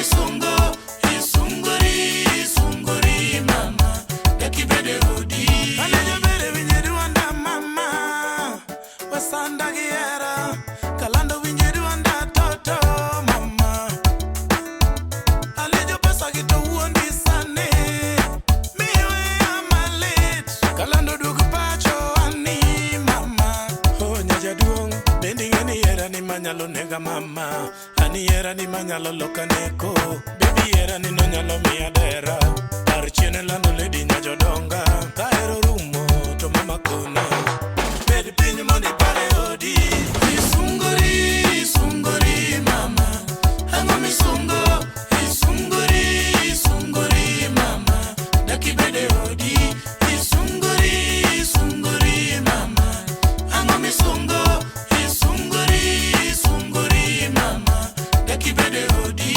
misungo? Isungori, isungori mama, dakibede odi. Ane jabere winje duonda mama, wasanda gi hera, kalando winje duonda toto mama. Alejo pesa gi to wuondi sani, miyo iya malit, kalando duog pacho ani mama. Oh nyajaduong', bende ing'e ni hera ni manyalo nega mama, ani hera ni manyalo loka neko, baby hera ni no nyalo miya dera. Par chien e lando lady nyajodonga, ka hero rumo to mama kono. Bed piny mondo ipare odi. Isungori, isungori mama, ang'o misungo? Isungori, isungori mama, dakibede odi. Isungori, isungori mama, ang'o misungo? Isungori, isungori mama, dakibede odi.